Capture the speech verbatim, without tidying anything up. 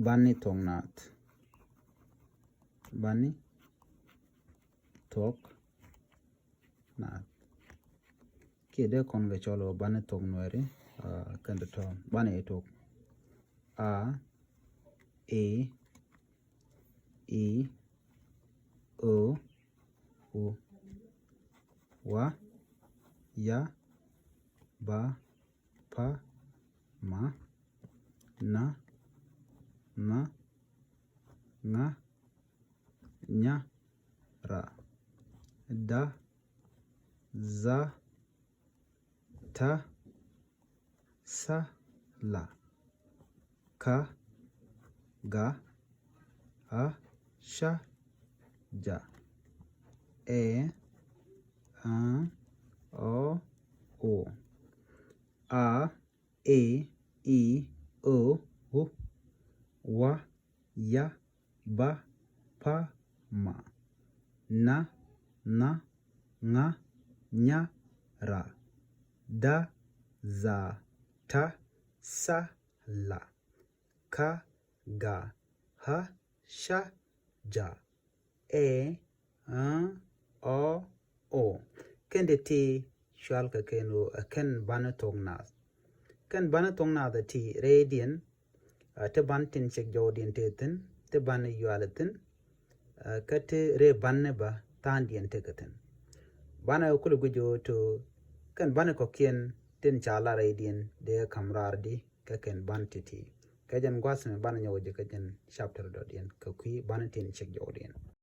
Bani thuɔ̱k naath. Bani thuɔ̱k naath. Kiɛ dee kɔn kɛ cɔl ɣöö bani thuɔ̱k Nuɛri, ah, kɛn ti tɔ̱. Bani ɛ thuɔ̱k. A, i, i, o, u. Wa, ya, ba, pa, ma, na, na, ŋa, nya, ra, da, za, ta, sa, la, ka, ga, ɣa, ca, ja, ɛ, ä, ɔ, o. A, e, i, o, u. Wa, ya, ba, pa, ma, na, na, ŋa, nya, ra, da, za, ta, sa, la, ka, ga, ɣa, ca, ja, ɛ, ä, ɔ, o. Kɛn ti ti cɔal kɛ kɛn ɣöö ɛ kɛn bani thuɔ̱k naath. Kɛn bani thuɔ̱k naath ɛ ti rɛydiɛn, ah, ti bani tin cik jɔwdiɛn tëë thi̱n, ti bani yuali thi̱n, ah, kä ti rɛy bani bä tha̱a̱ŋdiɛn tekɛ thi̱n. Bani kulɛ guic ɣöö to kɛn bani kɔ̱kiɛn tin ca la rɛydiɛn dee ka̱m raar di kä kɛn bani ti̱ti̱. Kä jɛn gua̱a̱th mi bani nyɔk ji̱ kä jɛn chapter dɔ̱diɛn kɛ kui̱ bani tin cik jɔwdiɛn.